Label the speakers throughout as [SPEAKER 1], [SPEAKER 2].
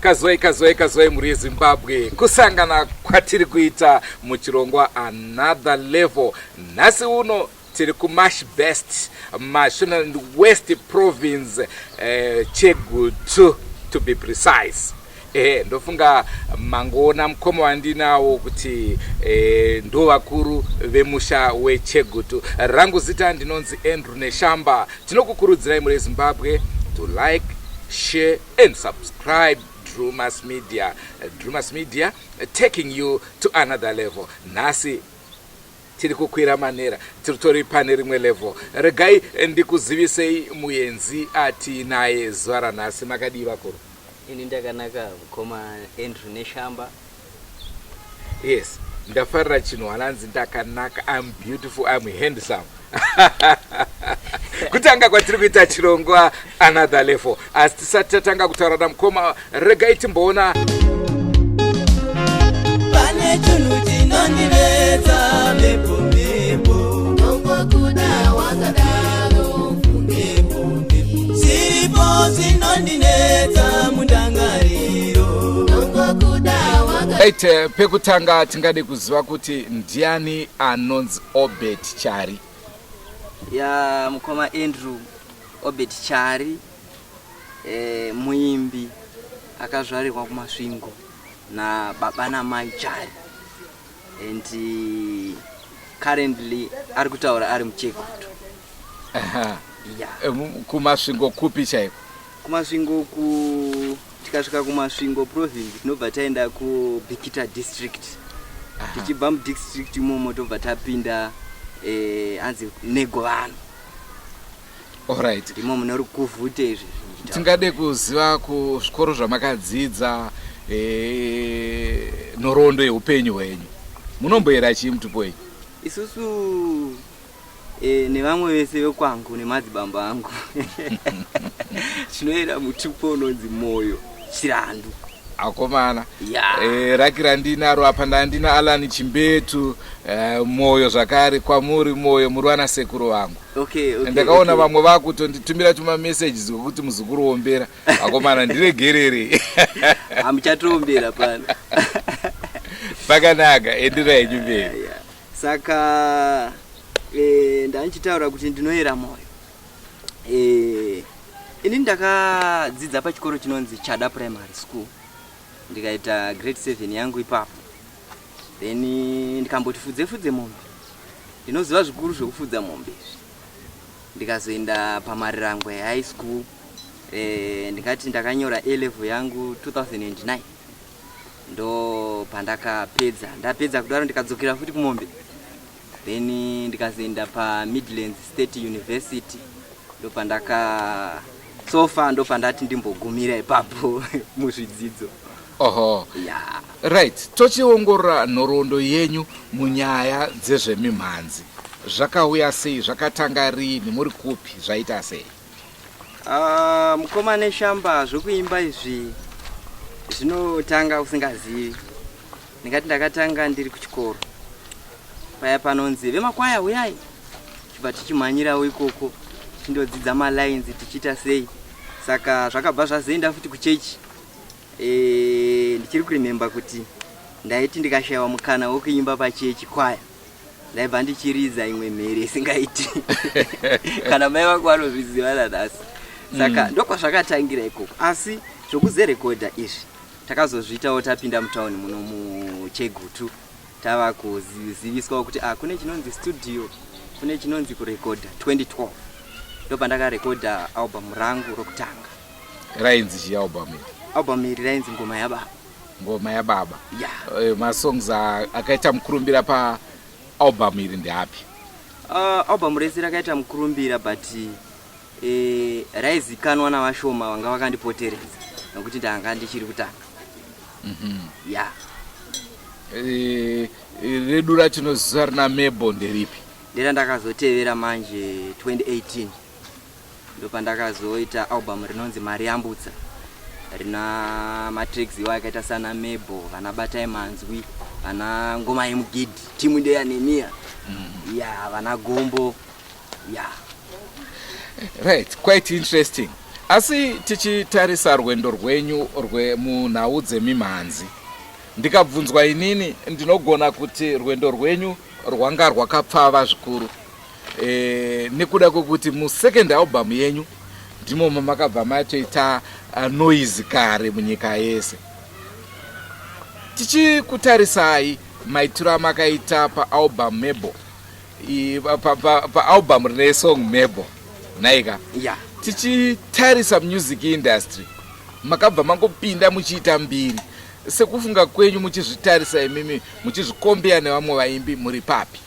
[SPEAKER 1] Kazwai, kazwai, kazwai mhuri yeZimbabwe, kusangana kwatiri kuita muchirongwa Another Level. Nhasi uno tiri kuMash Best, Mashonaland West Province, Chegutu to be precise. Ndofunga mangoona mukoma wandinawo kuti ndo vakuru vemusha weChegutu. Rangu zita ndinonzi Andrew Neshamba. Tinokukurudzirai mhuri yeZimbabwe to like, share and subscribe Drumas Media. Drumas Media taking you to another level. Nhasi tiri kukwira manera, tiritori pane rimwe level. Regai ndikuzivisei muenzi atinaye zuva ranhasi. Makadii vakuru?
[SPEAKER 2] Ini ndakanaka, mukoma Andrew Neshamba.
[SPEAKER 1] Yes, ndafarira chinhu hananzi ndakanaka. I'm beautiful, I'm handsome. Kutanga kwatiri kuita chirongwa Another Level, asi tisati tatanga kutaura namukoma, regai timboona.
[SPEAKER 3] Pane chinhu chinondinetsa, mhepo, mhepo.
[SPEAKER 4] Nongokuda wakadaro.
[SPEAKER 3] Mhepo, mhepo. Zviripo zvinondinetsa mundangariro.
[SPEAKER 4] Nongokuda wakadaro.
[SPEAKER 1] Right, pekutanga tingade kuziva kuti ndiani anonzi Obert Chari?
[SPEAKER 2] Ya, mukoma Andrew, Obert Chari muimbi akazvarirwa kuMasvingo nababa namai Chari, and currently ari kutaura ari muChegutu. Ya.
[SPEAKER 1] Kumasvingo kupi chaiko?
[SPEAKER 2] Kumasvingo ku tikasvika kuMasvingo Province, tinobva taenda kuBikita District. Tichibva mudistrict imomo tobva tapinda hanzi Negovano. Ndimo mune rukuvhute izvi.
[SPEAKER 1] Tingade kuziva kuzvikoro zvamakadzidza, nhoroondo yeupenyu hwenyu. Munomboera chii mutupo wenyu?
[SPEAKER 2] Isusu nevamwe vese vekwangu nemadzibambo angu tinoera mutupo unonzi Moyo Chirandu.
[SPEAKER 1] Akomana.
[SPEAKER 2] Ya.
[SPEAKER 1] Raki randinaro apa, ndandina Alan Chimbetu, Moyo zvakare kwamuri Moyo, muri vana sekuru vangu.
[SPEAKER 2] Okay.
[SPEAKER 1] Ndakaona vamwe vakutonditumira tumamessages kwekuti muzukuru wombera. Akomana, ndiregerere.
[SPEAKER 2] Hamuchatoombera pano.
[SPEAKER 1] Pakanaka, enderai henyu mberi.
[SPEAKER 2] Yeah. Saka ndandichitaura kuti ndinoera Moyo. Ini ndakadzidza pachikoro chinonzi Chada Primary School, ndikaita grade 7 yangu ipapo, then ndikamboti fudze fudze mombe. Ndinoziva zvikuru zvekufudza mombe izvi. Ndikazoenda paMarirangwe High School. Ndingati ndakanyora A level yangu 2009, ndo pandakapedza. Ndapedza kudaro, ndikadzokera futi kumombe, then ndikazoenda paMidlands State University. Ndo pandaka so far ndo pandati ndimbogumira ipapo muzvidzidzo.
[SPEAKER 1] Oho.
[SPEAKER 2] Ya.
[SPEAKER 1] Right, tochiongorora nhoroondo yenyu munyaya dzezvemimhanzi. Zvakauya sei? Zvakatanga riini? Muri kupi? Zvaita sei?
[SPEAKER 2] Ah, mukoma Neshamba, zvokuimba izvi zvinotanga usingazivi. Ndingati ndakatanga ndiri kuchikoro paya panonzi vemakwaya uyai, chibva tichimhanyirawo ikoko, tichindodzidza malines, tichiita sei. Saka zvakabva zvazoenda futi kuchechi. Ndichiri kuremember kuti ndaiti ndikashayiwa mukana wekuimba pachechi kwaya, ndaibva ndichiridza imwe mhere isingaiti. Kana mai vangu vanozviziva nanhasi. Saka ndokwazvakatangira ikoko, asi zvokuzerekodha izvi takazozviitawo tapinda mutauni muno muChegutu, tava kuziviswawo kuti ah, kune chinonzi studio, kune chinonzi kurekodha. 2012 ndopandakarekodha album rangu rokutanga.
[SPEAKER 1] Rainzi chii album iri?
[SPEAKER 2] Album iri rainzi Ngoma Yababa.
[SPEAKER 1] Ngoma Yababa.
[SPEAKER 2] Ya.
[SPEAKER 1] Masongs akaita mukurumbira paalbum iri ndeapi?
[SPEAKER 2] Album rese rakaita mukurumbira, but raizikanwa navashoma vanga vakandipoteredza, nokuti ndanga ndichiri kutanga. Ya.
[SPEAKER 1] Redu ratinoziva rina Mebo nderipi?
[SPEAKER 2] Nderandakazotevera manje 2018, ndopandakazoita album rinonzi Mari Yambutsa, rina matracks iwo akaita sana Mebo, vana Batai Manzwi, vana Ngoma Yemugidhi, timu ndeyanemia ya vana Gombo ya.
[SPEAKER 1] Right, quite interesting. Asi tichitarisa rwendo rwenyu rwemunhau dzemimhanzi, ndikabvunzwa inini ndinogona kuti rwendo rwenyu rwanga rwakapfava zvikuru e, nekuda kwekuti musecond album yenyu ndimo mamakabva matoita noise kare munyika yese. Tichikutarisai maitiro amakaita paalbum Mebo, paalbum pa, pa rine song Mebo nhaika
[SPEAKER 2] yeah.
[SPEAKER 1] Tichitarisa music industry makabva mangopinda muchiita mbiri, sekufunga kwenyu muchizvitarisa imimi muchizvikombeya nevamwe vaimbi muri papi?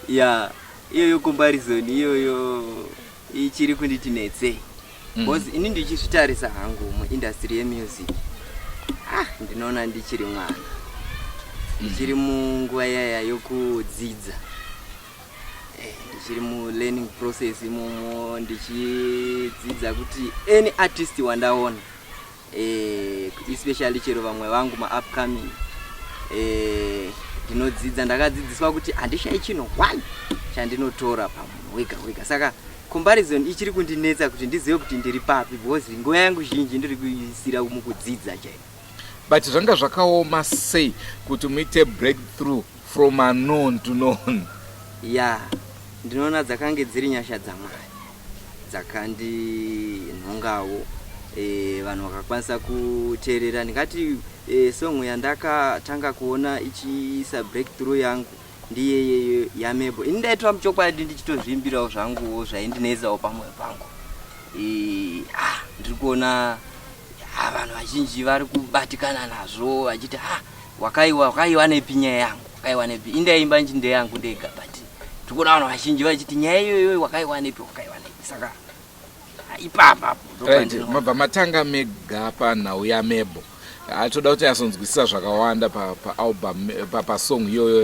[SPEAKER 2] Ya, iyoyo comparison iyoyo ichiri kunditi netsei because ini ndichizvitarisa hangu muindustry yemusic, ah, ndinoona ndichiri mwana, ndichiri munguva yaya yokudzidza. Ndichiri mulearning process imomo, ndichidzidza kuti any artist wandaona, especially chero vamwe vangu maupcoming, ndinodzidza. Ndakadzidziswa kuti handishai chinhu one chandinotora pamunhu wega wega, saka comparison ichiri kundinetsa kuti ndizive kuti ndiri papi, because nguva yangu zhinji ndiri kuisira mukudzidza chaiko.
[SPEAKER 1] But zvanga zvakaoma sei kuti muite breakthrough from unknown to known?
[SPEAKER 2] Ya, ndinoona dzakange dziri nyasha dzaMwari dzakandinhongawo. Vanhu vakakwanisa kuteerera. Ndingati song yandakatanga kuona ichiisa breakthrough yangu ndiyeyeyo yaMebo. Ini ndaitwa muchokwadi ndichitozviimbirawo zvanguwo zvaindinetsawo pamwoyo pangu. Ah, ndiri kuona, ah, vanhu vazhinji vari kubatikana nazvo vachiti, "Ah, wakaiwa wakaiwa nepi nyaya yangu? Wakaiwa nepi?" Indaimba nchi ndeyangu ndega, but tiri kuona vanhu vazhinji vachiti, "Nyaya iyoyo wakaiwa nepi? Wakaiwa nepi?" Saka ipapapo.
[SPEAKER 1] Right, mabva matanga mega panhau yaMebo. Toda kuti nyasonzwisisa zvakawanda paalbum, pasong iyoyo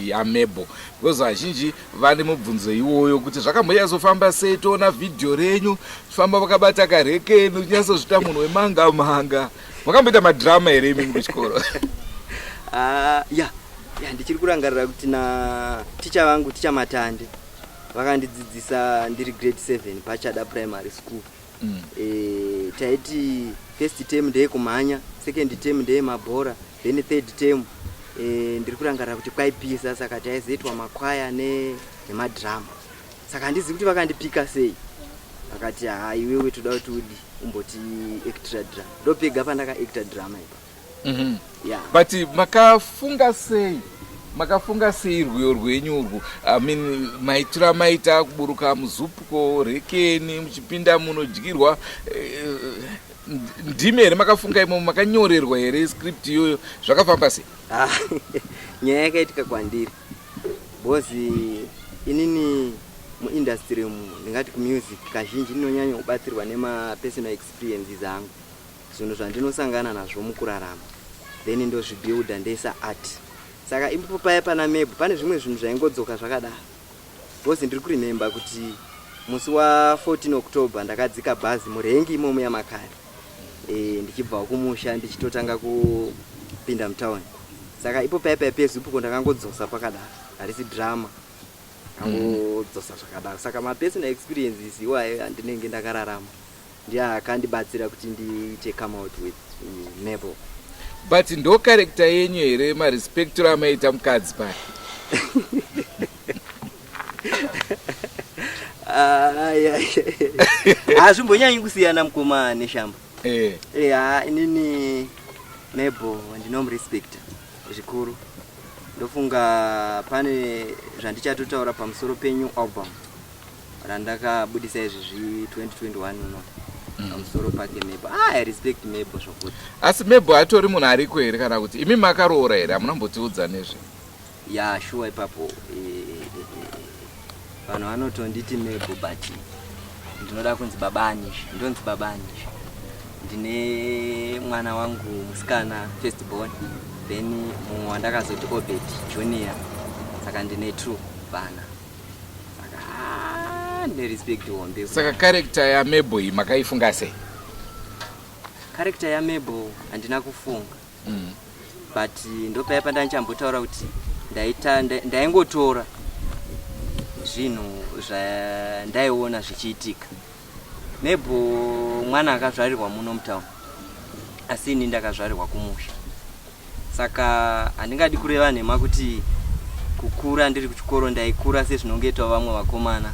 [SPEAKER 1] yaMebo, because vazhinji vane mubvunzo iwoyo kuti zvakambonyatsofamba sei. Toona vhidhiyo renyu famba vakabata karekeni, uchinyatsozvita munhu wemanga manga. Makamboita madrama here imi kuchikoro?
[SPEAKER 2] Ah, ya, ndichiri kurangarira kuti na ticha vangu, ticha Matande, vakandidzidzisa ndiri grade 7 paChada Primary School. Taiti first term ndeyekumhanya, second term ndeyemabhora, then third term, ndiri kurangarira kuti kwaipisa, saka taizoitwa makwaya nemadrama. Saka handizivi kuti vakandipika sei, vakati, "Ha, iwewe toda kuti udi umboti actra drama." Ndopega pandakaacta drama ipa. Ya.
[SPEAKER 1] But makafunga sei, makafunga sei rwiyo rwenyu urwu? I mean, maitiro amaita kuburuka muZupco rekeni muchipinda munodyirwa, ndimi here makafunga imomo? Makanyorerwa here script iyoyo? Zvakafamba sei?
[SPEAKER 2] Ah, nyaya yakaitika kwandiri because inini muindustry umu, ndingati kumusic, kazhinji ndinonyanya kubatsirwa nemapersonal experiences angu, zvinhu zvandinosangana nazvo mukurarama, then ndozvibuilda ndoisa art. Saka ipopo paya pana Mebo pane zvimwe zvinhu zvaingodzoka zvakadaro, because ndiri kuremember kuti musi wa14 October ndakadzika bhazi murengi imomo yamakare, ndichibvawo kumusha ndichitotanga kupinda mutauni. Saka ipo paya paya peZupco ndakangodzosa pakadaro, harisi drama, angodzosa zvakadaro. Saka mapersonal experiences iwayo andinenge ndakararama ndiye akandibatsira kuti ndiite come out with Mebo.
[SPEAKER 1] But ndo character yenyu here, marespectiro amaita mukadzi paya?
[SPEAKER 2] Hazvimbonyanyi kusiyana, mukoma Neshamba. Ya, inini Mebo ndinomurespecta zvikuru. Ndofunga pane zvandichatotaura pamusoro penyu album randakabudisa izvezvi 2021 uno, pamusoro pake Mebo. Ah, I respect Mebo zvokuti.
[SPEAKER 1] Asi Mebo atori munhu ariko here, kana kuti imi makaroora here? Hamuna mbotiudza nezve.
[SPEAKER 2] Ya, shuwa, ipapo vanhu vanotonditi Mebo, but ndinoda kunzi Baba Anisha. Ndonzi Baba Anisha. Ndine mwana wangu musikana, first born, then mumwe wandakazoti Obed Junior, saka ndine two vana. Saka ah, ndine respect hombe.
[SPEAKER 1] Saka character yaMebo iyi makaifunga sei?
[SPEAKER 2] Character yaMebo handina kufunga, but ndopaya pandandichambotaura kuti ndaingotora. zvinhu zvandaiona zvichiitika. Maybe mwana akazvarirwa muno mutown asi ini ndakazvarirwa kumusha. Saka handingadi kureva nhema kuti kukura ndiri kuchikoro ndaikura sezvinongoitawo vamwe vakomana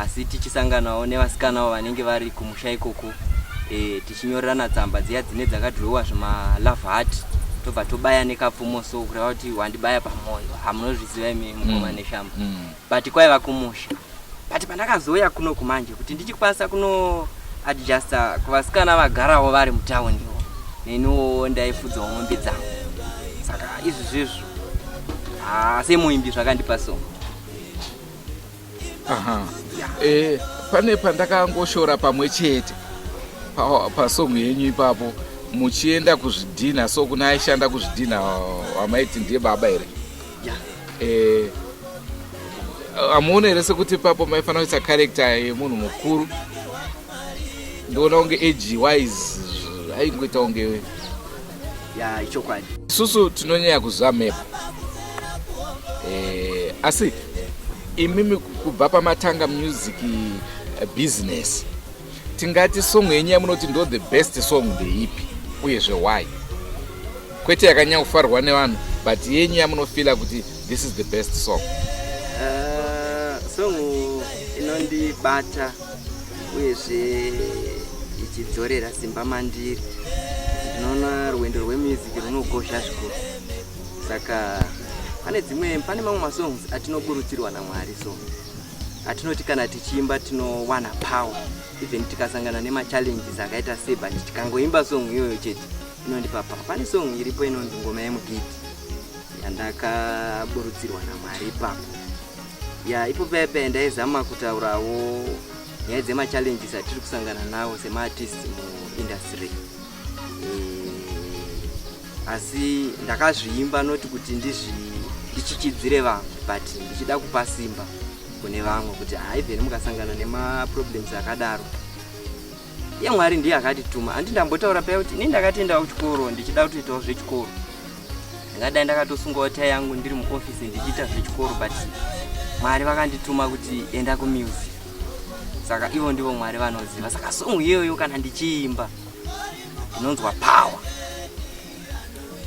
[SPEAKER 2] asi tichisanganawo nevasikanawo vanenge vari kumusha ikoko e, tichinyorerana tsamba dziya dzine dzakadhirowa zvimalove heart tobva tobaya nekapfumo so kureva kuti wandibaya pamwoyo hamunozviziva imi mukoma neshamba but kwaiva kumusha but pandakazouya kuno kumanje kuti ndichikwanisa kuno adjusta kuvasikana vagarawo vari mutauniwo neniwo ndaifudzawo mombe dzangu saka izvi zvizvo ah, semuimbi zvakandipa so.
[SPEAKER 1] Aha. E, pane pandakangoshora pamwe chete pasong yenyu ipapo muchienda kuzvidhina so kuna aishanda kuzvidhina wamaiti ndiye baba here?
[SPEAKER 2] Yeah.
[SPEAKER 1] Eh, amuone here sekuti ipapo maifanira kuita character yemunhu mukuru? Ndoona kunge age wise aingoita kunge
[SPEAKER 2] ya ichokwadi.
[SPEAKER 1] Isusu tinonyanya kuziva map eh, asi imimi kubva pamatanga music business tingati song yenyu yamunoti ndo the best song ndeipi uyezve why? Kwete yakanyanya kufarwa nevanhu but yenyu yamunofila kuti this is the best song.
[SPEAKER 2] Song inondibata uyezve ichidzorera simba mandiri. Ndinoona rwendo rwemusic runogozha zvikuru, saka pane dzimwe pane mamwe masongs atinoburutsirwa naMwari so atinoti kana tichiimba tinowana power even tikasangana nemachallenges akaita sei, but tikangoimba song iyoyo chete inondipa power. Pane song iripo inonzi Ngoma Yemugidhi yandakaburutsirwa naMwari ipapo. Ya, ipo paya paya ndaizama kutaurawo nyaya dzemachallenges atiri kusangana nawo semaartist muindustry. Asi ndakazviimba noti kuti ndichichidzire vamwe but ndichida kupa simba kune vamwe kuti haivheni mukasangana nemaproblems akadaro iye Mwari ndiye akatituma. Handi ndambotaura paya kuti ini ndakatoendawo kuchikoro ndichida kutoitawo zvechikoro, ndingadai ndakatosungawo tai yangu ndiri muofisi ndichiita zvechikoro, but Mwari vakandituma kuti enda kumusic, saka ivo ndivo Mwari vanoziva. Saka song iyoyo kana ndichiimba ndinonzwa power.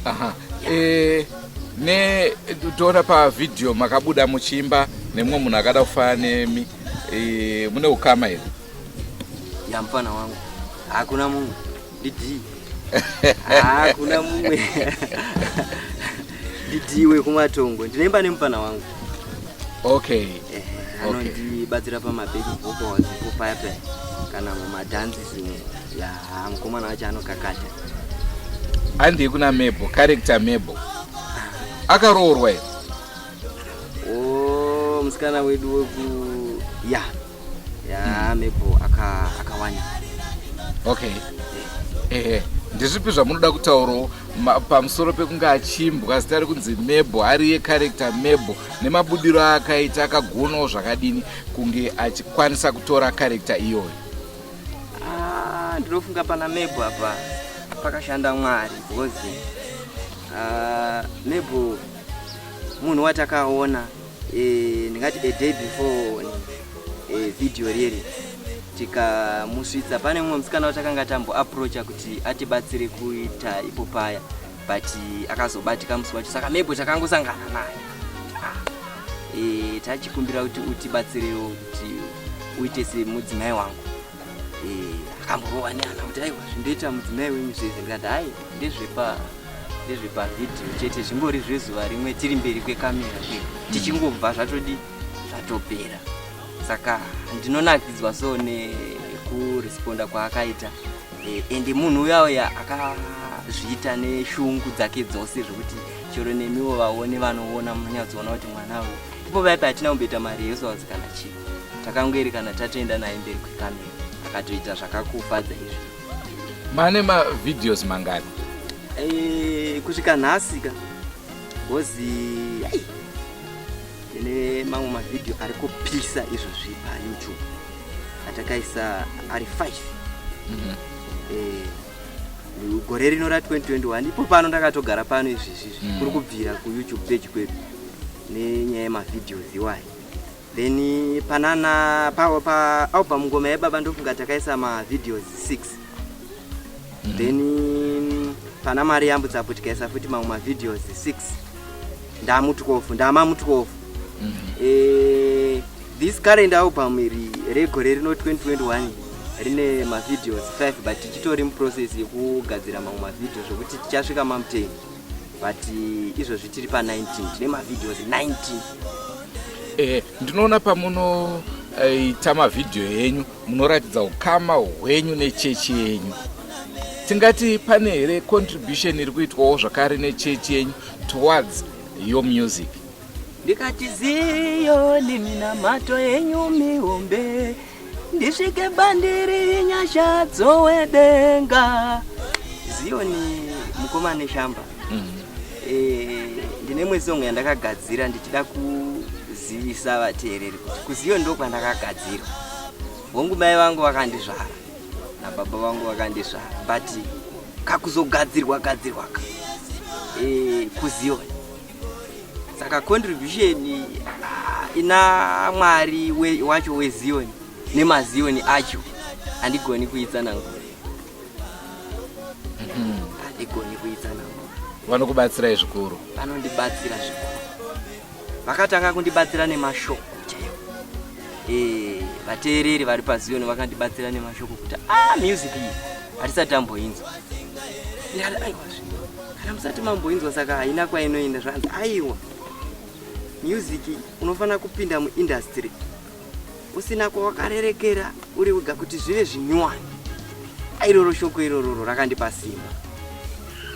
[SPEAKER 1] Aha. E, ne toona pavhidhiyo makabuda muchiimba nemumwe munhu akada kufanana nemi e, mune ukama here?
[SPEAKER 2] Ya, mufana wangu, hakuna mumwe, ndidii, hakuna mumwe, ndidiwe kumatongo, ndinoimba nemufana wangu. Anondibatsira pamaback vocals ipo paya paya kana mumadances umu. Ya, mukomana wacho anokakata.
[SPEAKER 1] Handii kuna Mebo, character Mebo akaroorwa here?
[SPEAKER 2] O, musikana wedu weku ya Mebo akawanikwa.
[SPEAKER 1] Okay, ehe, ndezvipi zvamunoda kutaurawo pamusoro pekunge achimbwa zita rekunzi Mebo ari yecharacter Mebo nemabudiro aakaita, akagonawo zvakadini kunge achikwanisa kutora character iyoyo?
[SPEAKER 2] Ah, ndinofunga pana Mebo apa pakashanda Mwari because Mebo munhu watakaona ndingati a day before video riri tikamusvitsa pane mumwe musikana watakanga tamboapproacha kuti atibatsire kuita ipo paya, but akazobatika musi wacho, saka Mebo takangosangana naye. Ah, tachikumbira kuti utibatsirewo kuti uite semudzimai wangu. Akamborohwa neana kuti aiwa, zvindoita mudzimai wenyu zvezve. Ndikati hai, ndezvepavhidhiyo chete, zvingori zvezuva rimwe tiri mberi kwekamera kwega, tichingobva zvatodi zvatopera. Saka ndinonakidzwa so nekuresponda kwaakaita. Ende munhu uya uya akazviita neshungu dzake dzose zvekuti chero nemiwo vaone vanoona munonyatsoona kuti mwana uyu ipo vaipa hatina kumboita marehearsals kana chii, takangoerekana tatoenda naye mberi kwekamera akatoita zvakakufadza izvi.
[SPEAKER 1] Mane mavideos mangani?
[SPEAKER 2] Kusvika nhasi ka ngozi ai tine mamwe mavhidhiyo ari kupisa izvozvi paYouTube atakaisa ari 5. Gore rino ra2021 ipo pano ndakatogara pano izvizvi kuri kubvira kuYouTube page kwedu nenyaya yemavhidhios iwayo. Then panana pa, pa album Ngoma Yebaba ndofunga takaisa mavideos 6. Then pana Mari Yambutsapo tikaisa futi mamwe mavideos 6. Ndamu 12, ndama 12. This current album iri regore rino 2021 rine mavideos 5, but tichitori muprocess yekugadzira mamwe mavideo zvokuti tichasvika mamu 10, but izvozvi tiri pa19, tine mavideos 19.
[SPEAKER 1] Ndinoona pamunoita mavhidhiyo enyu munoratidza ukama hwenyu nechechi yenyu. Tingati pane here contribution iri kuitwawo zvakare nechechi yenyu towards your music?
[SPEAKER 2] Ndikati Ziyoni, minamato yenyu mihombe, ndisvike bandiri nyasha dzowedenga. Ziyoni, mukoma Neshamba, ndine imwe song yandakagadzira ndichida kuzivisa vateereri kuti kuZiyoni ndo kwandakagadzirwa. Hongu, mai vangu vakandizvara nababa vangu vakandizvara, but kakuzogadzirwa gadzirwa ka kuZiyoni. Saka contribution ina Mwari wacho weZiyoni nemaZiyoni acho handigoni kuitsanangura, handigoni kuitsanangura.
[SPEAKER 1] Vanokubatsirai zvikuru.
[SPEAKER 2] Vanondibatsira zvikuru. Vakatanga kundibatsira nemashoko chaiwo. Vateereri vari paZiyoni vakandibatsira nemashoko kuti a music iyi hatisati tamboinzwa. Ndikati aiwa zve, kana musati mamboinzwa saka haina kwainoenda. Zvanzi aiwa, music unofanira kupinda muindustry usina kwawakarerekera, uri wega, kuti zvive zvinyuwani. Airoro shoko irororo rakandipa simba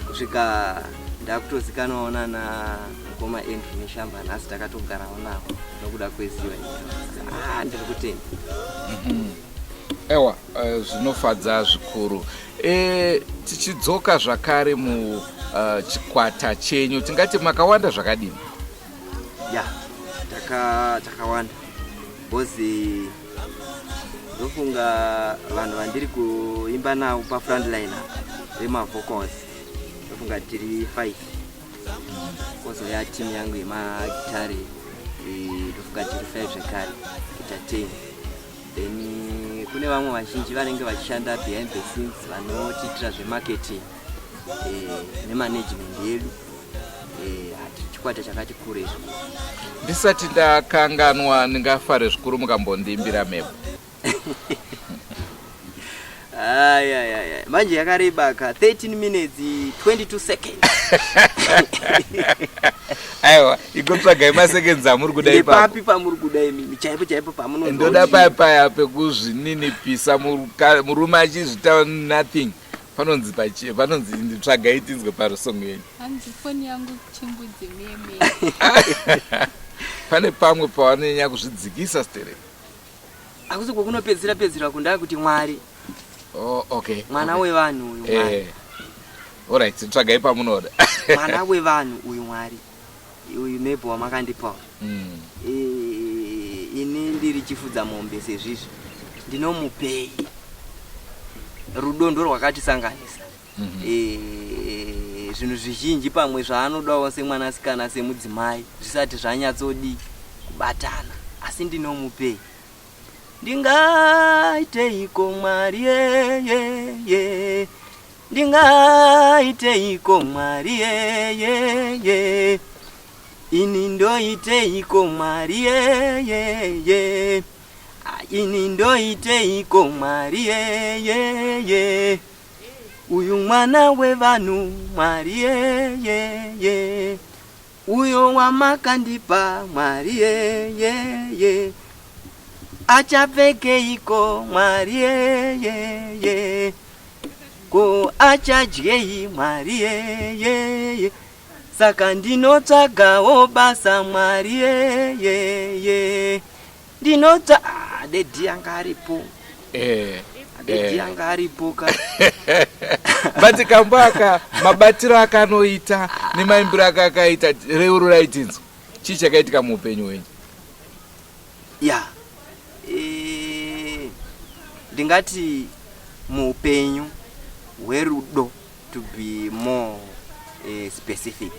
[SPEAKER 2] kusvika ndakutozikanwawo nana mukoma Andrew Neshamba. Nhasi takatogarawo navo nokuda kweziva. Ah, ndiri kutenda.
[SPEAKER 1] Ewa, zvinofadza zvikuru. Tichidzoka zvakare muchikwata chenyu, tingati makawanda zvakadini?
[SPEAKER 2] Ya, takawanda because ndofunga vanhu vandiri kuimba navo pafrontline apa vemavocals ndofunga tiri 5, kozouya timu yangu yemagitare, ndofunga tiri 5 zvekare, kuita 10. Then kune vamwe vazhinji vanenge vachishanda behind the scenes, vanotiitira zvemarketing nemanagement yedu. Hati chikwata chakati kure izvo.
[SPEAKER 1] Ndisati ndakanganwa, ndingafare zvikuru mukambondiimbira Mebo.
[SPEAKER 2] Ayayaya, manje yakareba ka, 13 minutes 22 seconds.
[SPEAKER 1] Aiwa, ikotsvagai maseconds amuri kuda ipapo.
[SPEAKER 2] Papi pamuri kuda imimi chaipo chaipo pamunonzwa?
[SPEAKER 1] Ndoda paya pekuzvininipisa, murume achizvita nothing. Panonzi panonzi nditsvagai tinzwe parusong yenyu.
[SPEAKER 4] Hanzi foni yangu chimbudzi meme.
[SPEAKER 1] Pane pamwe pavanonyanya kuzvidzikisa stereki.
[SPEAKER 2] Hakusi kwokunopedzisira pedzisira kundaa kuti Mwari.
[SPEAKER 1] Oh, okay.
[SPEAKER 2] Mwana wevanhu uyu Mwari.
[SPEAKER 1] Alright, tsvagai pamunoda.
[SPEAKER 2] Mwana wevanhu uyu Mwari uyu, Mebo wamakandipa. Ini ndiri chifudza mombe sezvizvi, ndinomupei rudo ndorwakatisanganisa. Zvinhu zvizhinji pamwe zvaanodawo semwanasikana, semudzimai, zvisati zvanyatsodi kubatana, asi ndinomupei? Ndingaiteiko Mwari yeyeye? Ndingaiteiko Mwari yeyeye? Ini ndoiteiko Mwari yeyeye? Ah, ini ndoiteiko Mwari yeyeye? Uyu mwana wevanhu Mwari yeyeye, uyo wamakandipa Mwari yeyeye, achapfekeiko Mwari yeyeye? Ko achadyei Mwari yeyeye? Saka ndinotsvagawo basa Mwari yeyeye, ndinotsva. Ah, daddy anga aripo. Daddy anga aripo ka.
[SPEAKER 1] But kambo aka, mabatiro akanoita nemaimbiro aka akaita, reururai tinzwa. Chii chakaitika muupenyu hwenyu?
[SPEAKER 2] Ya, ndingati muupenyu hwerudo, to be more specific,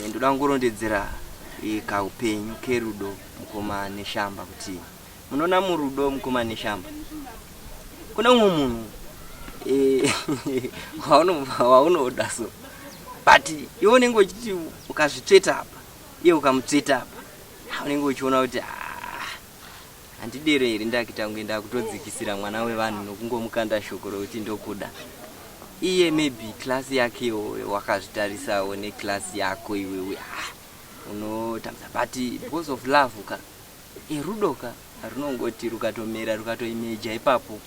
[SPEAKER 2] ndoda kungorondedzera. e, kaupenyu kerudo mukoma Neshamba kuti munoona murudo mukoma Neshamba kune umwe munhu e, waunoda so but iwe unenge uchiti ukazvitsveta apa iye ukamutsveta apa unenge uchiona kuti ah, handidero here ndakuita kunge ndakutodzikisira mwana wevanhu nokungomukanda shoko rokuti ndokuda iye maybe class yakewo wakazvitarisawo neclass yako iwewe ah, unotambisa but because of love ka erudo ka runongoti rukatomera rukatoimeja ipapo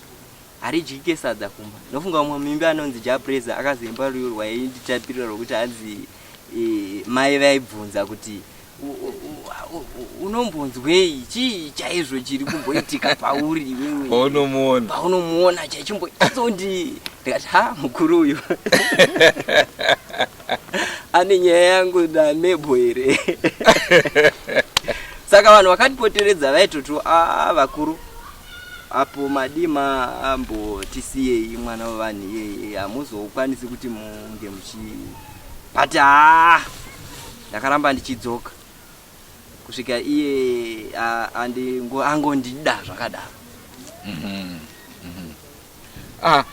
[SPEAKER 2] haridyike sadza kumba nofunga umwe muimbi anonzi Jah Prayzah akazoimba rwiyo rwainditapirira rwokuti hanzi e, mai vaibvunza kuti unombonzwei chii chaizvo chiri kumboitika pauri iwewe
[SPEAKER 1] paunomuona
[SPEAKER 2] paunomuona chaichimbotsondi ndikati ha mukuru uyu ane nyaya yangu namebo here saka vanhu vakatipoteredza vaitoti a vakuru apo madima ambotisiyei mwana wevanhu iyeye hamuzokwanisi kuti munge muchi but haa ndakaramba ndichidzoka kusvika iye angondida zvakadaro
[SPEAKER 1] Ah,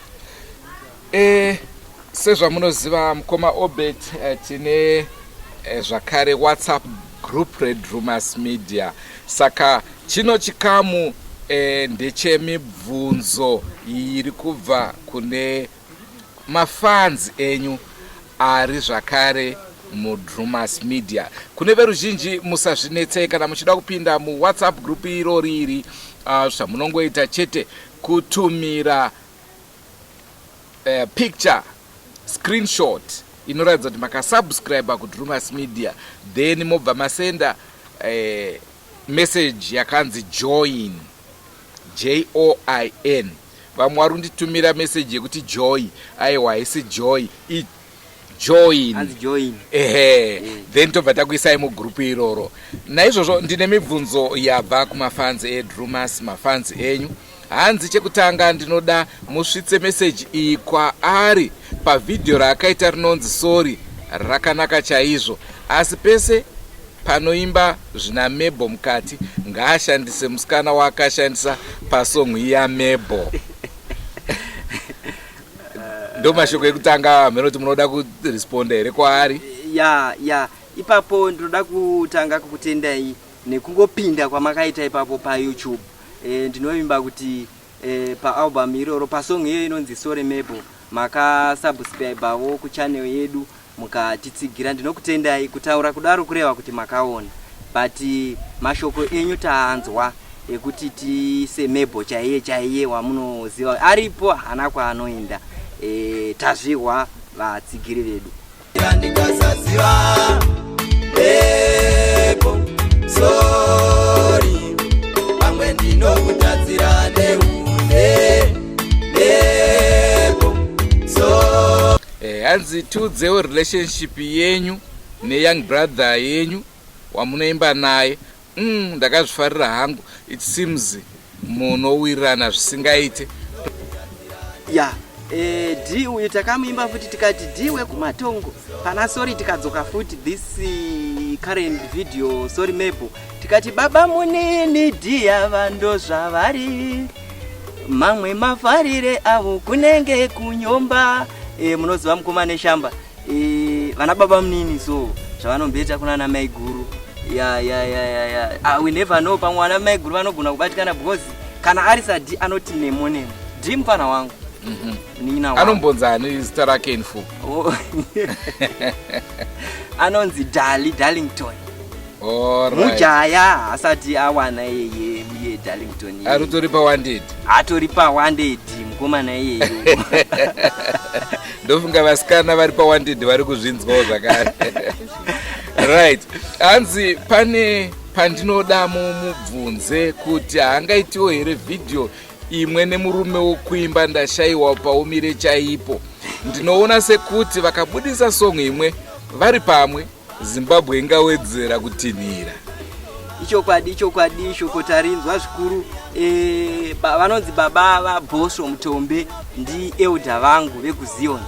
[SPEAKER 1] e, sezvamunoziva mukoma Obert eh, tine eh, zvakare WhatsApp group reDrumas Media saka chino chikamu eh, ndechemibvunzo iri kubva kune mafans enyu ari zvakare muDrumas Media kune veruzhinji musazvinetsei kana muchida kupinda muWhatsApp group irori iri zvamunongoita chete kutumira picture screenshot inoratidza kuti makasubscribe kuDrumas Media then mobva masenda message yakanzi join join vamwe vari kunditumira message yekuti joy aiwa haisi joy join
[SPEAKER 2] hanzi join
[SPEAKER 1] ehe then tobva takuisai mugrupu iroro naizvozvo ndine mibvunzo yabva kumafans eDrumas mafans enyu hanzi chekutanga ndinoda musvitse meseji iyi kwaari pavhidhiyo raakaita rinonzi sorry rakanaka chaizvo asi pese panoimba zvina mebo mukati ngaashandise musikana waakashandisa pasong yamebo ndo mashoko ekutanga hameno kuti munoda kuresponda here kwaari
[SPEAKER 2] ya ya ipapo ndinoda kutanga kukutendai nekungopinda kwamakaita ipapo paYouTube e, ndinovimba kuti e, paalbum iroro pasong iyo inonzi Sorry Mebo makasubscribewo kuchannel yedu mukatitsigira ndinokutendai kutaura kudaro kureva kuti makaona but mashoko enyu taanzwa ekuti tiise mebo chaiye chaiye wamunoziva aripo haana kwaanoenda e, tazvihwa vatsigiri vedu
[SPEAKER 3] ndikasaziva Mebo sorry pamwe ndinokutadzira neune Mebo sorry
[SPEAKER 1] Eh, hanzi tiudzewo relationship yenyu neyoung brother yenyu wamunoimba naye ndakazvifarira hangu it seems munowirirana zvisingaite
[SPEAKER 2] ya e, d uyu takamuimba futi tikati d wekumatongo pana sorry tikadzoka futi this current video Sorry Mebo tikati baba munini d ava ndo zvavari mamwe mafarire avo kunenge kunyomba e, munoziva mukoma neshamba e, vana baba munini so zvavanomboita kuna ana mai guru ya ya ya ya ya ah, we never know pamwe ana mai guru vanogona kubatikana because kana ari sadi anoti nemo nemo d mufana wangu munin'ina wangu
[SPEAKER 1] anombonzani zita rake in full
[SPEAKER 2] Oh. anonzi dali darlington
[SPEAKER 1] Alright.
[SPEAKER 2] mujaya asati awana yeye uye darlington iyeye.
[SPEAKER 1] ari utori pawanted
[SPEAKER 2] atori pawanted mukomana iyeyo
[SPEAKER 1] ndofunga vasikana vari pawanted vari kuzvinzwawo zvakare right hanzi pane pandinoda mumubvunze kuti haangaitiwo here vhidhiyo imwe nemurume wokuimba ndashayiwa paumire chaipo ndinoona sekuti vakabudisa song imwe vari pamwe zimbabwe ingawedzera kutinhira
[SPEAKER 2] ichokwadi ichokwadi shoko tarinzwa zvikuru e, vanonzi baba vabhosvo mutombe ndielder vangu vekuzion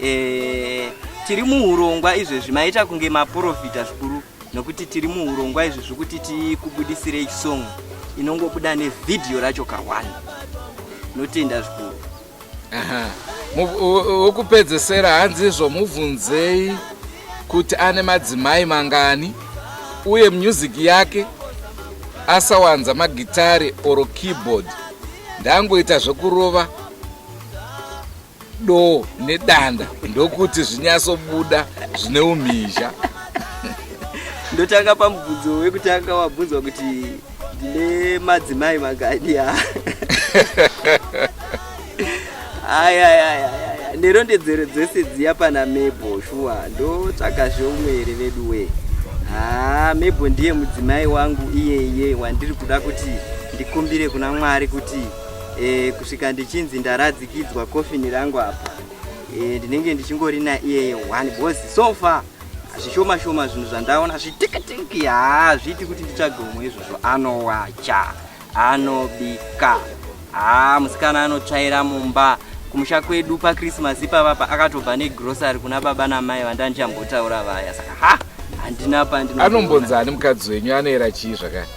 [SPEAKER 2] e, tiri muurongwa izvezvi maita kunge maprofita zvikuru nokuti Nokuti tiri muhurongwa izvi zvekuti tikubudisirei song inongobuda nevhidhiyo racho kawanda. Notenda zvikuru.
[SPEAKER 1] Wokupedzesera hanzi izvo mubvunzei kuti ane madzimai mangani uye music yake asawanza magitare or keyboard, ndangoita zvekurova do nedanda ndokuti zvinyatsobuda zvine umhizha.
[SPEAKER 2] Ndotanga pamubvunzo wekutanga wabvunzwa kuti ndine madzimai mangani. Ya, ayayayaya, nerondedzero dzese dziya pana Mebo, shuwa ndotsvaga zveumwe here vedu we? Haa, Mebo ndiye mudzimai wangu iyeye wandiri kuda kuti ndikumbire kuna Mwari kuti kusvika ndichinzi ndaradzikidzwa kofini rangu apa, ndinenge ndichingori naiyeye one, because so far zvishoma shoma zvinhu zvandaona zvitikitiki, haa, zviiti kuti nditsvage umwe izvozvo. Anowacha, anobika, haa, musikana anotsvaira mumba. Kumusha kwedu paChristmas ipapapa akatobva negrosary kuna baba namai vandandichambotaura vaya, saka ha, handina pandino.
[SPEAKER 1] Anombonzani mukadzi wenyu? Anoera chii zvakare?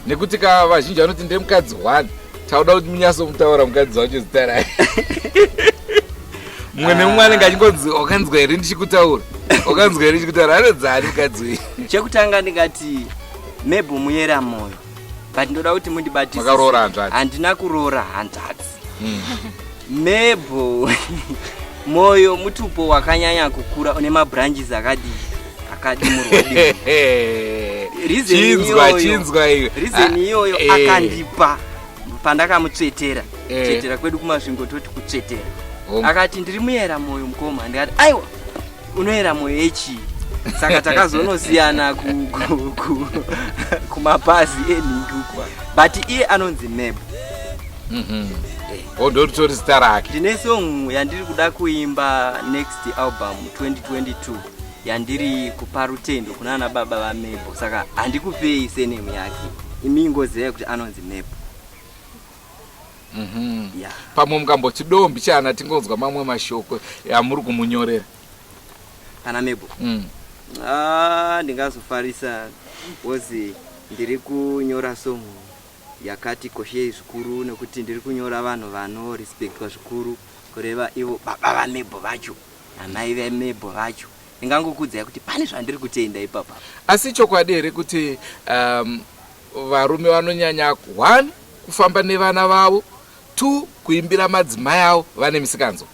[SPEAKER 1] Nekuti ka vazhinji vanoti ndemukadzi one, tauda kuti munyatsomutaura mukadzi wacho zita rake. Mumwe nemumwe anenge achingonzi, "Wakanzwa here ndichikutaura? Wakanzwa here ndichikutaura?" Anonzani mukadzi wenyu?
[SPEAKER 2] Chekutanga ndingati Mebo muyera moyo, but ndoda kuti mundibatisise.
[SPEAKER 1] Makaroora hanzvadzi?
[SPEAKER 2] Handina kuroora hanzvadzi. Mebo moyo mutupo wakanyanya kukura, une mabranches akadii akadimurwa. Reason
[SPEAKER 1] Chinzwa,
[SPEAKER 2] iyoyo-
[SPEAKER 1] chinzwa iwe.
[SPEAKER 2] Reason iyoyo akandipa pandakamutsvetera. Tsvetera kwedu kuMasvingo toti kutsvetera. Akati, "Ndiri muyera moyo, mukoma." Ndikati, "Aiwa, unoyera moyo yechii?" Saka takazonosiyana kumapazi enhingi uku, but iye anonzi Mebo.
[SPEAKER 1] O, ndoritori zita rake.
[SPEAKER 2] Ndine song yandiri kuda kuimba next album 2022 yandiri kupa rutendo kuna baba vaMebo, saka handikupei sename yake, imi ingozivai kuti anonzi Mebo. Ya.
[SPEAKER 1] Pamwe mukamboti dombi chana, tingonzwa mamwe mashoko amuri kumunyorera.
[SPEAKER 2] Kana Mebo? Ah, ndingazofarisa because ndiri kunyora song yakati koshei zvikuru, nekuti ndiri kunyora vanhu vanorespectwa zvikuru, kureva ivo baba vaMebo vacho namai vaMebo vacho. Ndingangokuudzai kuti pane zvandiri kutenda ipapa.
[SPEAKER 1] Asi chokwadi here kuti varume vanonyanya one kufamba nevana vavo, two kuimbira madzimai avo vane misikanzo?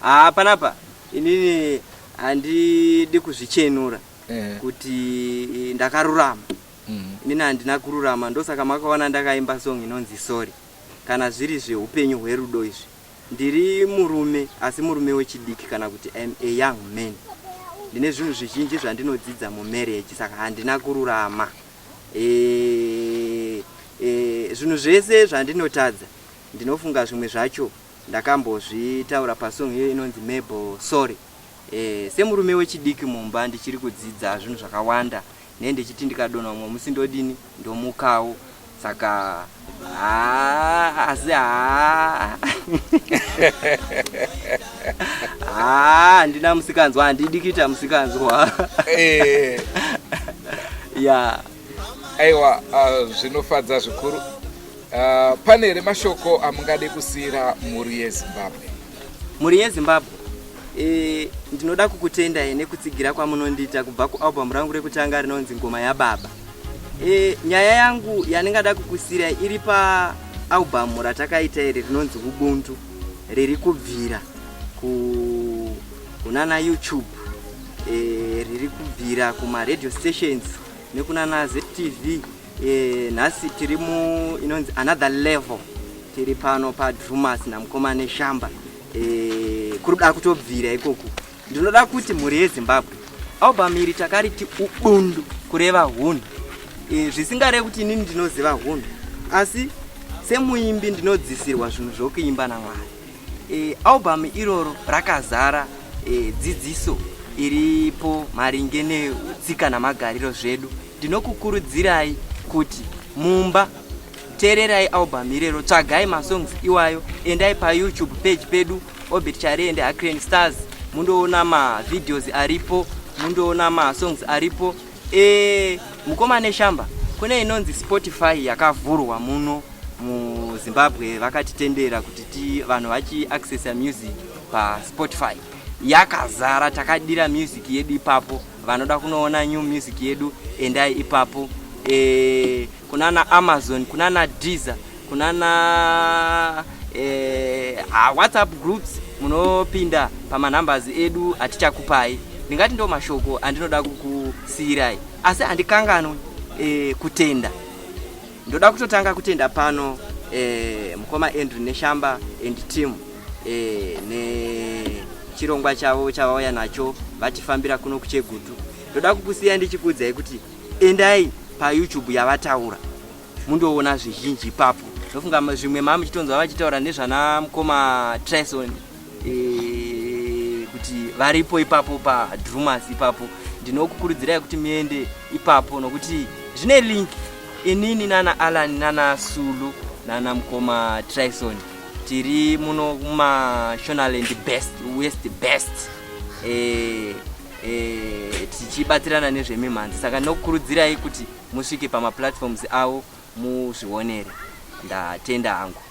[SPEAKER 2] Ah, panapa inini handidi kuzvichenura kuti ndakarurama. Inini handina kururama, ndosaka makaona ndakaimba song inonzi "Sorry". Kana zviri zveupenyu hwerudo izvi, ndiri murume, asi murume wechidiki, kana kuti am a young man. Ndine zvinhu zvizhinji zvandinodzidza mumarriage, saka handina kururama. Zvinhu zvese zvandinotadza, ndinofunga zvimwe zvacho ndakambozvitaura pasong iyo inonzi "Mebo Sorry". Semurume wechidiki mumba ndichiri kudzidza zvinhu zvakawanda, ne ndichiti ndikadonha mumwe musi ndodini, ndomukawo. Saka haa, asi haa, haa, handina musikanzwa, handidi kuita musikanzwa. Ya.
[SPEAKER 1] Aiwa, zvinofadza zvikuru. Pane here mashoko amungade kusiyira mhuri yeZimbabwe?
[SPEAKER 2] Mhuri yeZimbabwe, ndinoda kukutendai nekutsigira kwamunondiita kubva kualbum rangu rekutanga rinonzi "Ngoma Yababa". Nyaya yangu yandingada kukusiyirai iri paalbum ratakaita iri rinonzi "Ubuntu", riri kubvira kunana YouTube, riri kubvira kumaradio stations nekunana ZTV. Nhasi tiri mu inonzi another level, tiri pano paDrumas namukoma Neshamba. Kuri kuda kutobvira ikoku. Ndinoda kuti mhuri yeZimbabwe, album iri takariti "Ubuntu", kureva hunhu. Zvisingarevi kuti inini ndinoziva hunhu, asi semuimbi ndinodzisirwa zvinhu zvokuimba naMwari. Album iroro rakazara dzidziso iripo maringe netsika namagariro zvedu. Ndinokukurudzirai kuti mumba teererai album irero, tsvagai masongs iwayo, endai paYouTube page pedu. Obert Chari and Acren Stars, mundoona mavideos aripo, mundoona masongs aripo. E, mukoma Neshamba, kune inonzi Spotify yakavhurwa muno muZimbabwe, vakatitendera kuti ti vanhu vachiaccessa music paSpotify. Yakazara, takadira music yedu ipapo. Vanoda kunoona new music yedu, endai ipapo. E, kunana Amazon, kunana Deezer, kunana WhatsApp groups, munopinda pamanumbers edu atichakupai. Ndingati ndo mashoko andinoda kukusiyirai, asi handikanganwi kutenda. Ndoda kutotanga kutenda pano mukoma Andrew Neshamba and team nechirongwa chavo chavauya nacho, vatifambira kuno kuChegutu. Ndoda kukusiya ndichikuudzai kuti endai paYouTube yavataura, mundoona zvizhinji ipapo. Ndofunga zvimwe maa muchitonzwa vachitaura nezvana mukoma Trison kuti varipo ipapo paDrumas ipapo. Ndinokukurudzirai kuti muende ipapo nokuti zvine link. Inini nana Alan, nana Sulu, nana mukoma Trison tiri muno muMashonaland best west best tichibatsirana nezvemimhanzi. Saka ndinokukurudzirai kuti musvike pamaplatforms avo muzvionere. Ndatenda hangu.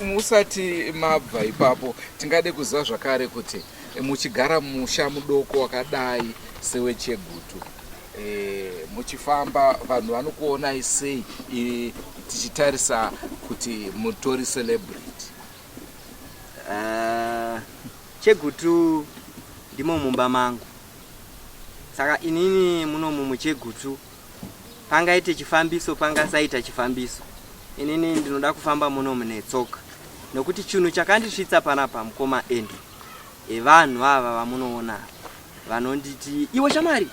[SPEAKER 1] Musati mabva ipapo, tingade kuziva zvakare kuti muchigara musha mudoko wakadai seweChegutu, muchifamba vanhu vanokuonai sei, tichitarisa kuti mutori celebrity?
[SPEAKER 2] Chegutu ndimo mumba mangu, saka inini munomu muChegutu pangaite chifambiso, pangasaita chifambiso, inini ndinoda kufamba muno mune tsoka, nokuti chinhu chakandisvitsa panapa, mukoma Andrew, evanhu ava vamunoona vanonditi, "Iwe shamwari,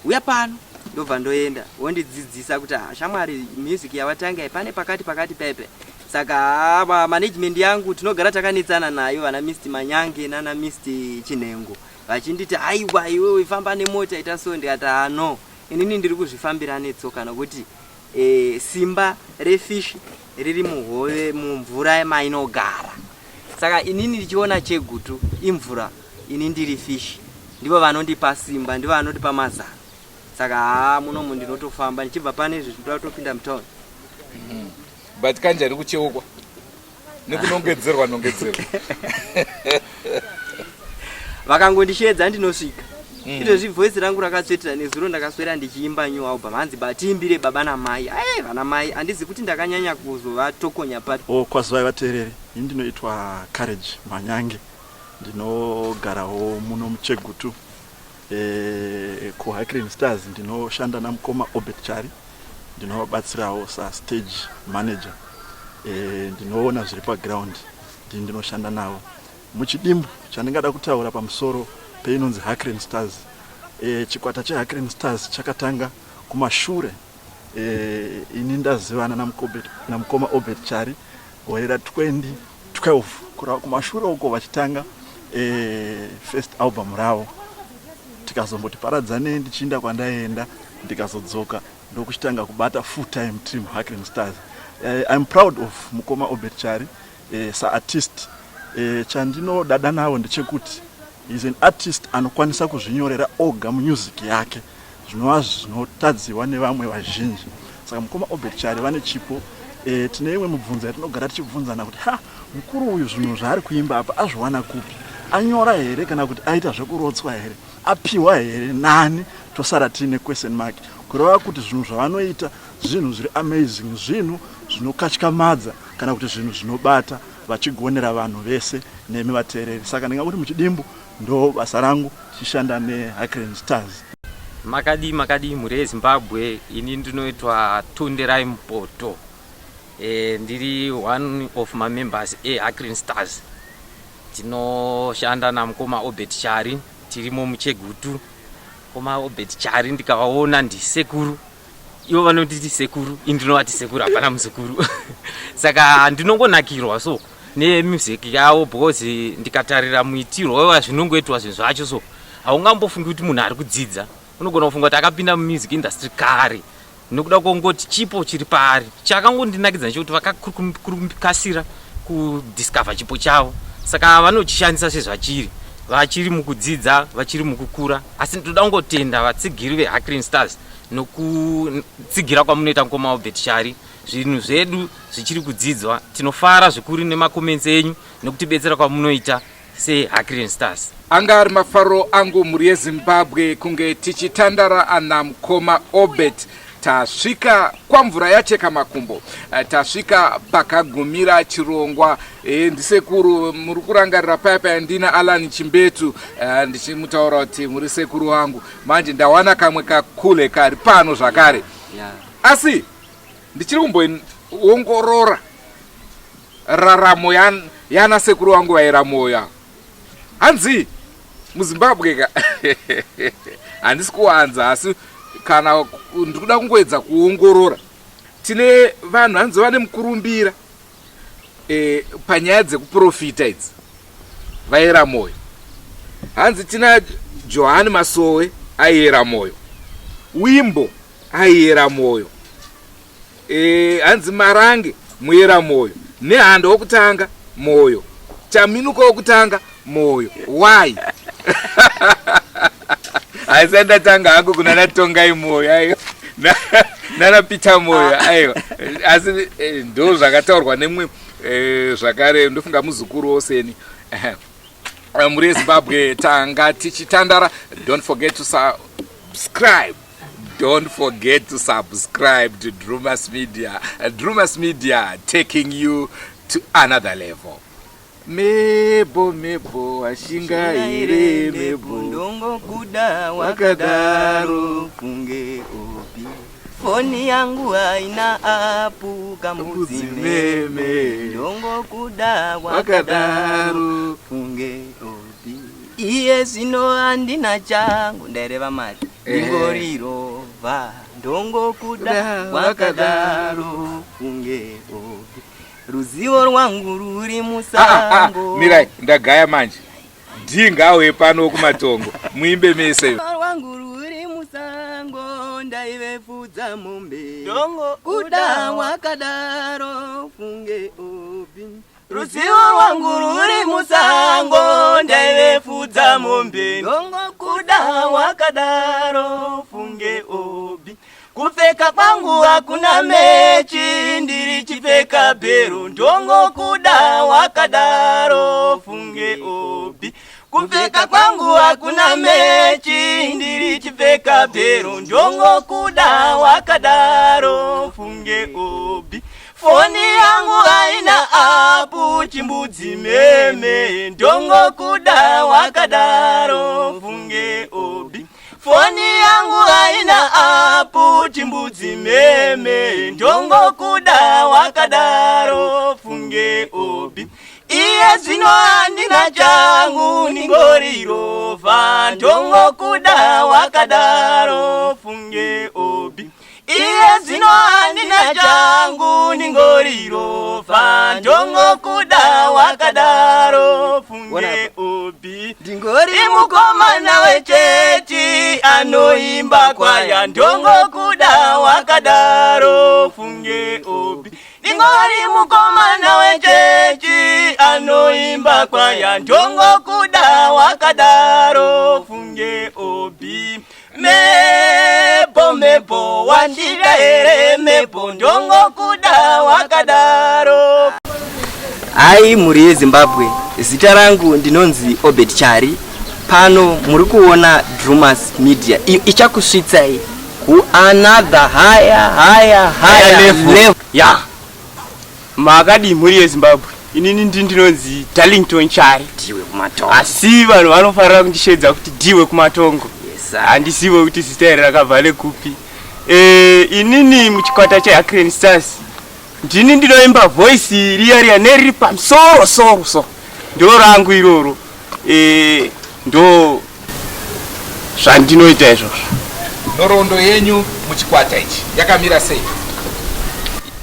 [SPEAKER 2] uya pano," ndobva ndoenda, wondidzidzisa kuti, "Ah, shamwari, music yawatanga pane pakati pakati pepe." Saka management yangu tinogara takanetsana nayo, vana Mr Manyange nana Mr Chinhengo, vachinditi, "Aiwa, iwewe famba nemota, ita so." Ndikati, "Ano, inini ndiri kuzvifambira netsoka," nokuti simba refish riri muhove, mumvura mainogara. Saka inini ndichiona Chegutu imvura, ini ndiri fish, ndivo vanondipa simba, ndivo vanondipa mazano. Saka haa, munomu ndinotofamba ndichibva pane izvi, zvinoda kutopinda mutauni.
[SPEAKER 1] But kanjani kucheukwa nekunongedzerwa nongedzerwa?
[SPEAKER 2] Vakangondishedza ndinosvika. Izvozvi voice rangu rakatsvetera. Nezuro ndakaswera ndichiimba new album. Hanzi, "Batiimbire baba namai." Ae, vana mai handizi kuti ndakanyanya kuzovatokonya papi.
[SPEAKER 5] O, kwazivai vateereri, ini ndinoitwa Courage Manyange, ndinogarawo muno muChegutu. KuHacrin Stars ndinoshanda namukoma Obert Chari, ndinovabatsirawo sastage manager. Ndinoona zviri paground, ndini ndinoshanda navo. Muchidimbu, chandingada kutaura pamusoro peinonzi Hacrin Stars, chikwata cheHacrin Stars chakatanga kumashure. Ini ndazivana namukoma Obert Chari gore ra2012, kureva kumashure uko vachitanga first album ravo. Tikazomboti paradzanei, ndichiinda kwandaienda, ndikazodzoka ndokuchitanga kubata full time team Hacrin Stars. I'm proud of mukoma Obert Chari saartist. Chandinodada navo ndechekuti is an artist anokwanisa kuzvinyorera oga music yake, zvinova zvinotadziwa nevamwe vazhinji. Saka mukoma Obert Chari vane chipo. Tine imwe mubvunzo yatinogara tichibvunzana kuti, "Ha, mukuru uyu zvinhu zvaari kuimba apa azviwana kupi? Anyora here kana kuti aita zvekurotswa here? Apiwa here nani?" Tosara tiine question mark, kureva kuti zvinhu zvavanoita zvinhu zviri amazing, zvinhu zvinokatyamadza kana kuti zvinhu zvinobata, vachigonera vanhu vese nemi vateereri. Saka ndingakuti muchidimbu ndo basa rangu tichishanda neHacren Stars.
[SPEAKER 6] Makadii, makadii mhuri yeZimbabwe? Ini ndinoitwa Tonderai Mupoto. Ndiri one of mamembers eHacren Stars. Tinoshanda namukoma Obert Chari, tirimo muChegutu. Mukoma Obert Chari ndikavaona ndisekuru, ivo vanonditi sekuru, ini ndinovati sekuru, hapana muzukuru. Saka ndinongonakirwa so nemusic yavo, because ndikatarira muitirwo wazvinongoitwa zvinhu zvacho so, haungambofungi kuti munhu ari kudzidza. Unogona kufunga kuti akapinda mumusic industry kare, nekuda kwongoti chipo chiri paari. Chakangondinakidza ndechekuti vakakasira kudiscover chipo chavo. Saka vanochishandisa sezvachiri, vachiri mukudzidza, vachiri mukukura. Asi ndinoda kungotenda vatsigiri veHakrin Stars nokutsigira kwamunoita mukoma Obert Chari. Zvinhu zvedu zvichiri kudzidzwa, tinofara zvikuru nemacomments enyu nokutibetsera kwamunoita seHakrin Stars.
[SPEAKER 1] Anga ari mafaro angu mhuri yeZimbabwe kunge tichitandara ana mukoma Obert. Tasvika kwamvura yacheka makumbo, tasvika pakagumira chirongwa. Ndisekuru muri kurangarira paya paya ndina Alan Chimbetu, ndichimutaura kuti muri sekuru wangu. Manje ndawana kamwe kakule kari pano zvakare. Asi ndichiri kumboongorora raramo yana sekuru wangu vaira moyo ava. Hanzi muZimbabwe ka handisi kuwanza, asi kana ndikuda kungoedza kuongorora, tine vanhu hanzi vane mukurumbira panyaya dzekuprofita idzi vaera moyo. Hanzi tina Johani Masowe aiera moyo, Wimbo aiera moyo, hanzi Marange muera moyo, Nehanda wokutanga moyo, Chaminuka wokutanga moyo. Why? Haisati ndatanga hangu kuna naTongai Moyo, aiwa, nana Peter Moyo, aiwa. Asi ndo zvakataurwa nemwe zvakare, ndofunga muzukuru woseni. Mhuri yeZimbabwe, tanga tichitandara. Don't forget to subscribe. Don't forget to subscribe to Drewmas Media. Drewmas Media taking you to another level. Mebo, mebo, ashingaire mebo.
[SPEAKER 2] Ndongokuda wakadaro kunge obi. Foni yangu haina apu kambudzi meme. Ndongokuda wakadaro kunge obi. Iye zvino handina changu, ndaireva mari. Ndingorirova ndongokuda wakadaro kunge obi. Ruzivo rwangu ruri musango.
[SPEAKER 1] Mirai, ndagaya manje. Dhingawe pano kumatongo. Muimbe mese.
[SPEAKER 2] Rwangu ruri musango, ndaivefudza mombe. Ndongo kuda wakadaro kunge obi. Ruzivo rwangu ruri musango, ndaivefudza mombe. Ndongo kuda wakadaro funge obi. Kupfeka kwangu hakuna mechi, ndiri chipfeka bhero. Ndongo kuda wakadaro funge obi. Kupfeka kwangu hakuna mechi, ndiri chipfeka bhero. Ndongo kuda wakadaro funge obi. Foni yangu haina apu chimbudzi meme. Ndongo kuda wakadaro funge obi. Foni yangu haina apu chimbudzi meme. Ndongo kuda wakadaro funge obi. Iye zvino handina changu ndingorirova. Ndongo kuda wakadaro funge obi. Iye zvino handina changu ndingorirova. Ndongo kuda wakadaro funge obi. Ndingori mukomana wechechi anoimba kwaya. Ndongo kuda wakadaro funge obi. Ndingori mukomana wechechi anoimba kwaya. Ndongo kuda wakadaro funge obi. Mebo, mebo, wandida here mebo. Ndongo kuda wakadaro. Hai mhuri yeZimbabwe, zita rangu ndinonzi Obert Chari. Pano muri kuona Drewmas Media iyo ichakusvitsai ku another higher, higher, higher
[SPEAKER 7] level.
[SPEAKER 2] level.
[SPEAKER 7] Ya, makadii mhuri yeZimbabwe? Inini ndinonzi Darlington Chari.
[SPEAKER 2] Diwe kumatongo.
[SPEAKER 7] Asi vanhu vanofarira kundishedza kuti Diwe kumatongo.
[SPEAKER 2] Yes, sir.
[SPEAKER 7] Handisiwe kuti zita iri rakabva nekupi. Inini muchikwata cheHakren Stars ndini ndinoimba voice riya riya neriri pamusoro soro so. Ndo rangu iroro. Ndo zvandinoita izvozvo.
[SPEAKER 1] Nhoroondo yenyu muchikwata ichi yakamira sei?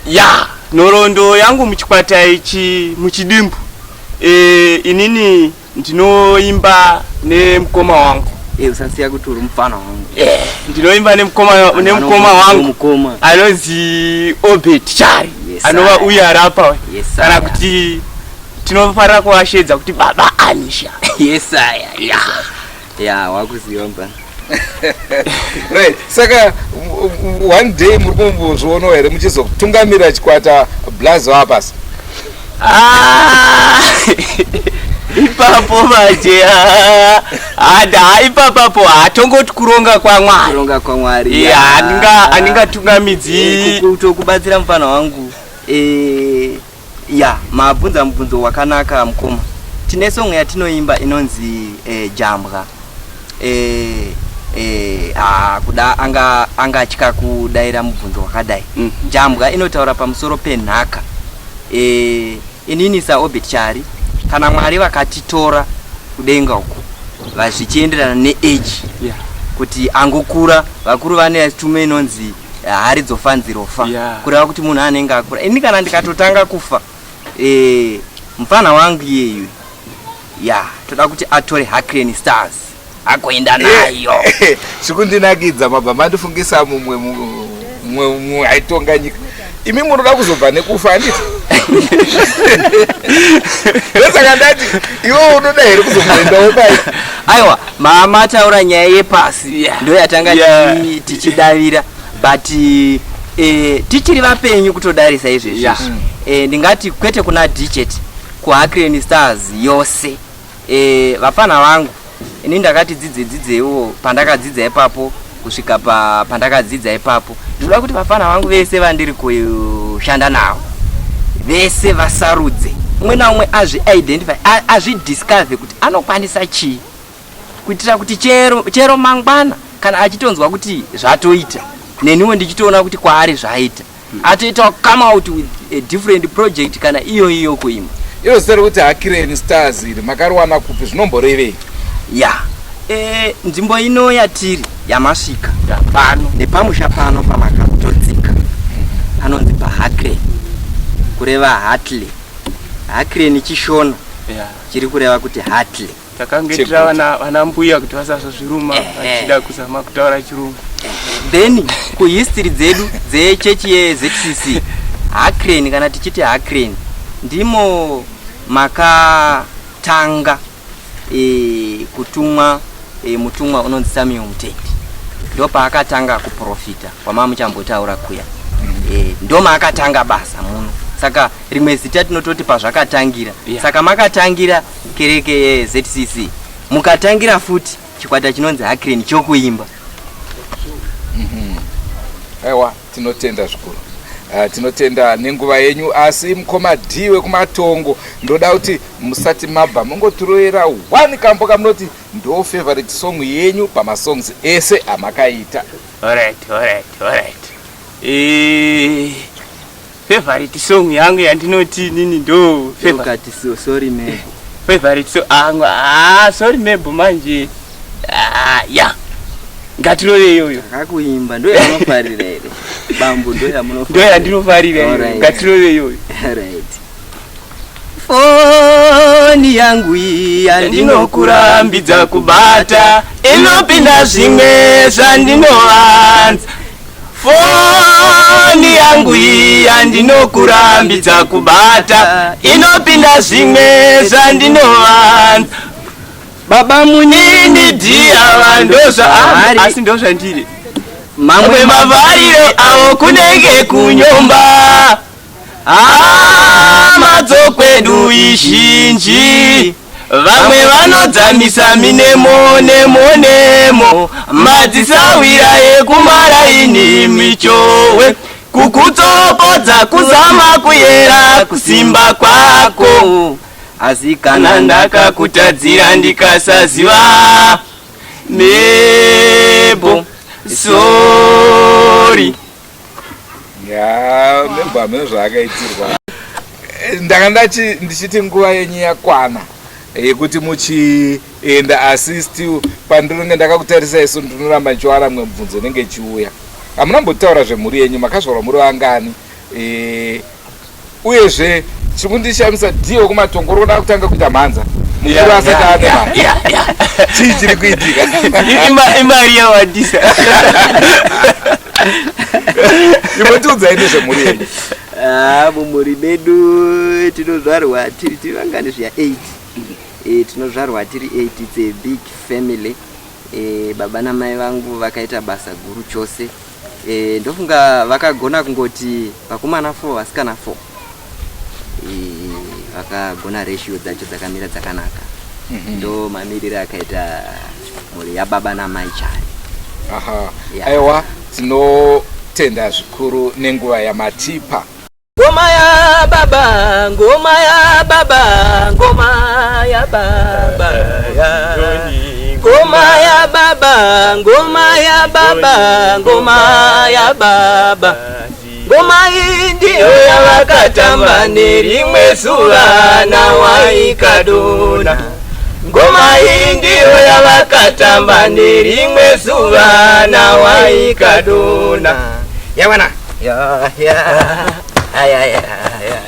[SPEAKER 7] Ya, nhoroondo yangu muchikwata ichi muchidimbu. Inini ndinoimba nemukoma wangu.
[SPEAKER 2] Usasiya kuti uri mufana wangu.
[SPEAKER 7] Ndinoimba nemukoma wangu
[SPEAKER 2] Mukoma.
[SPEAKER 7] anonzi Obert Chari.
[SPEAKER 2] Yes,
[SPEAKER 7] Anova
[SPEAKER 2] sir.
[SPEAKER 7] uye ari apa.
[SPEAKER 2] Yes, sir.
[SPEAKER 7] Kana kuti Tinofarira kuvashedza kuti Baba Anisha.
[SPEAKER 2] Yes, aya. Yeah. Yeah, wakuziva mfana.
[SPEAKER 1] Right, saka one day muri kumbozvionawo here muchizotungamira chikwata Blazo apasi?
[SPEAKER 7] Ah, ipapo manje ah, ah, ipapapo hatongoti kuronga kwaMwari.
[SPEAKER 2] Kuronga kwaMwari.
[SPEAKER 7] Yeah, handingatungamidzi.
[SPEAKER 2] Eh, kutokubatsira mufana wangu. Eh, ya mabvunza mubvunzo wakanaka mukoma. Tine song yatinoimba inonzi eh, Jambwa. Eh, eh, ah, kuda anga angatya kudaira mubvunzo wakadai. Jambwa inotaura pamusoro penhaka. Eh, inini saObert Chari, kana Mwari vakatitora kudenga uko zvichienderana neage kuti angokura, vakuru vane tume inonzi hari dzofa nzirofa kureva kuti munhu anenge akura. Ini kana ndikatotanga kufa mufana wangu iyeyu ya toda kuti atore Hakren Stars agoenda nayo.
[SPEAKER 1] Zvikundinakidza, mabva mandifungisa mumwe aitonga nyika. Imi munoda kuzobva nekufa, handiti? Ndosaka ndati iwe unoda here kuzomboendawo pai?
[SPEAKER 2] Aiwa, mama taura nyaya yepasi ndo yatanga tichidavira, but tichiri vapenyu kutodarisa izvezvi. Ndingati kwete kuna dichet, kuHakren Stars yose, vafana vangu, ini ndakati dzidze dzidzewo pandakadzidza ipapo kusvika pandakadzidza ipapo. Ndinoda kuti vafana vangu vese vandiri kushanda navo vese vasarudze, umwe naumwe azviidentify, azvidiscover kuti anokwanisa chii, kuitira kuti chero mangwana kana achitonzwa kuti zvatoita, neniwo ndichitoona kuti kwaari zvaita, atoita come out with a different project kana iyo iyo kuimba.
[SPEAKER 1] Iro zita rekuti Hakren Stars iri makariwana kupi? Zvinomborevei?
[SPEAKER 2] Ya, nzvimbo ino yatiri yamasvika
[SPEAKER 7] pano
[SPEAKER 2] nepamusha pano pamakatotsika panonzi paHakren, kureva Hatley. Hakren chishona chiri kureva kuti Hatley.
[SPEAKER 7] Takangetira vana mbuya kuti vasazozviruma vachida kuzama kutaura chirungu.
[SPEAKER 2] Then kuhistory dzedu dzechechi yeZCC, Hakren, kana tichiti Hakren, ndimo makatanga kutumwa mutumwa unonzi Samuel Mutendi. Ndo paakatanga kuprofita kwama muchambotaura kuya. Ndo maakatanga basa muno, saka rimwe zita tinototi pazvakatangira. Saka makatangira kereke yeZCC, mukatangira futi chikwata chinonzi Hakren chokuimba.
[SPEAKER 1] Aiwa, tinotenda zvikuru. Tinotenda nenguva yenyu. Asi mukoma D wekumatongo, ndoda kuti musati mabva mungotiroyera one kambo kamunoti ndo favorite song yenyu pamasongs ese amakaita.
[SPEAKER 7] Alright, favorite song yangu yandinoti inini ndo favorite
[SPEAKER 2] Ukati so, "Sorry Mebo."
[SPEAKER 7] Favorite song angu, ah, "Sorry Mebo" manje, ah, ya ngatirove iyoyo.
[SPEAKER 2] Akakuimba ndo yamunofarira here bambo? Ndo yamunofarira?
[SPEAKER 7] Ndo yandinofarira iyoyo. Ngatirove iyoyo.
[SPEAKER 2] Alright. Foni yangu iya
[SPEAKER 7] ndinokurambidza kubata, inopinda zvimwe zvandinovanza. Foni yangu iya ndinokurambidza kubata, inopinda zvimwe zvandinovanza.
[SPEAKER 2] Baba
[SPEAKER 7] munini
[SPEAKER 2] munini
[SPEAKER 7] dhiava ndozva asi ndozvandiri
[SPEAKER 2] mamwe
[SPEAKER 7] mamwe mavariro avo kunenge kunyomba hama dzokwedu izhinji. Vamwe vanodzamisa minemo nemo nemo, madzisawira ekumaraini michowe kukutsopodza kuzama kuyera kusimba kwako.
[SPEAKER 2] Asi
[SPEAKER 7] kana
[SPEAKER 2] kana
[SPEAKER 7] ndakakutadzira ndikasaziva, Mebo, sorry.
[SPEAKER 1] Ya, Mebo hamene zvaakaitirwa. Ndanga ndichiti nguva yenyu yakwana yekuti muchienda, asi still pandinenge ndakakutarisai isu ndinoramba ndichiwana mumwe mubvunzo inenge ichiuya. Hamuna mbotaura zvemhuri yenyu. Makazvarwa muri vangani? Uyezve chiri kundishamisa, dhiwo kumatongo uri kuda kutanga kuita mhanza mukuru asati ane mhanza. Chii chiri kuitika?
[SPEAKER 7] Imari yawandisa.
[SPEAKER 1] Imbotiudzai nezvemhuri yenyu.
[SPEAKER 2] Ah, mumhuri medu tinozvarwa tiri tiri vangani zviya 8 e, tinozvarwa tiri 8 it's a big family e, baba namai vangu vakaita basa guru chose e, ndofunga vakagona kungoti vakomana 4 vasikana 4 e, vakagona ratio dzacho dzakamira dzakanaka ndo mamiriro akaita mhuri yababa namai Chari.
[SPEAKER 1] Aha.
[SPEAKER 2] Yeah.
[SPEAKER 1] Aiwa, tinotenda zvikuru nenguva yamatipa.
[SPEAKER 2] Ngoma ya baba, ngoma ya baba, ngoma ya baba ya. Ngoma ya baba, ngoma ya baba, ngoma ya baba. Ngoma iyi ndiyo yavakatamba nerimwe zuva naWaikadona. Ngoma iyi ndiyo yavakatamba nerimwe zuva naWaikadona. Yawana. Ya ya. Ay ay ay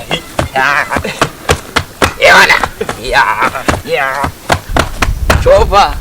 [SPEAKER 2] ay. Ya. Yawana. Ya ya. Chova.